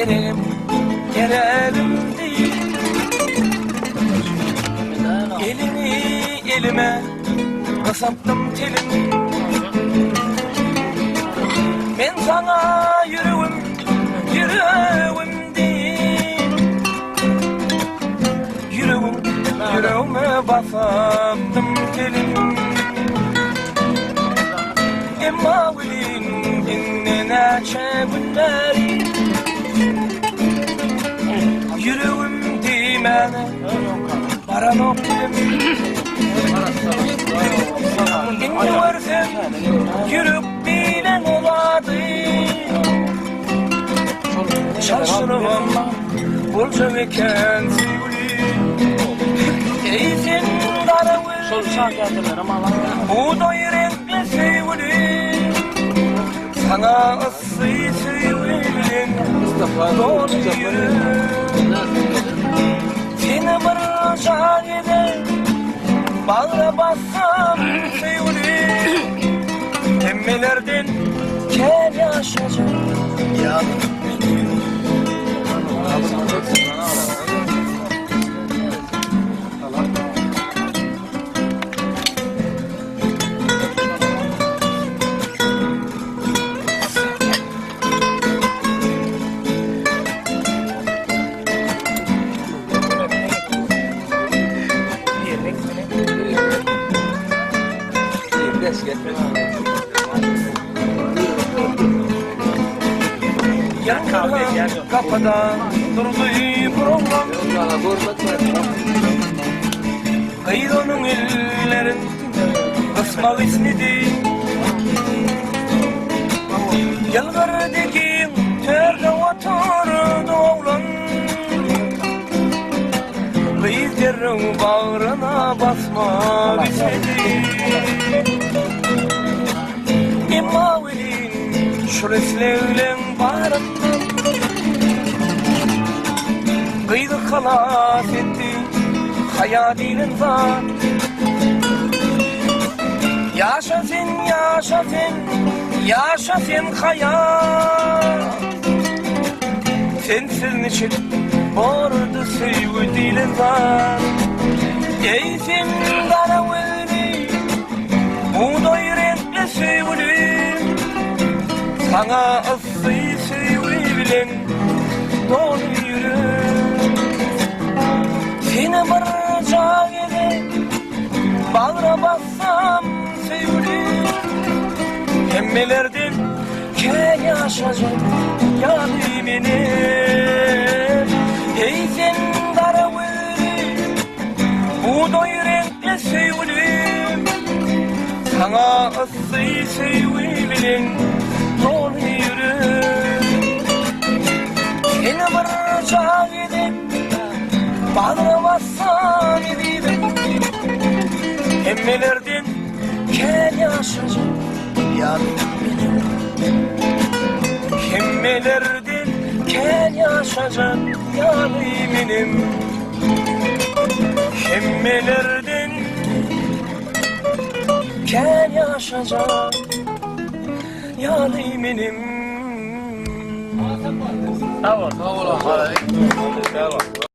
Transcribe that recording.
Geregim, geregim diýip. Eliňi elime gysapdym telim. Men saňa ýüregim, ýüregim diýip. Ýüregim, ýüregime basapdym telim. Emma welin indi näçe gün bäri Ýüregim diýmäne baranok dilim. Indi görsem ýürek diýlen ol ady Çalşyrybam boljak eken söýgüli. Eý sen gara gözli, bugdaý reňkli söýgüli, Saňa yssy söýgi bilen doly ýürek. Seni bir jan edip bagra bassam söýgüli, Hemmelerden kän ýaşajak ýaly meniň. Kapıda durdy bir oglan. Gyz onuň ellerin gysmak isledi. Ýylgyrdy giň törde oturdy oglan. Gyz derrew bagryna basmak isledi. Emma welin şol islegleň baryndan Gyzy halas etdi haýa diýlen zat. Ýaşa sen, ýaşa sen, ýaşa sen haýa. Sensiz niçik bordy söýgi diýlen zat. Eý sen gara gözli, bugdaý reňkli söýgülim. Saňa yssy söýgi bilen doly ýürek. Seni bir gezek bagra bassam söýgülim. Hemmelerden kän ýaşajak ýaly menem. Eý sen gara gözli, bugdaý reňkli söýgülim. Saňa yssy söýgi bilen doly ýürek. Seni bir gezek bagra bassam ezizim. Hemmelerden kän ýaşajak ýaly menem. Hemmelerden kän ýaşajak ýaly menem. Hemmelerden kän ýaşajak ýaly menem. Sag bol. Sag bol. Sag bol.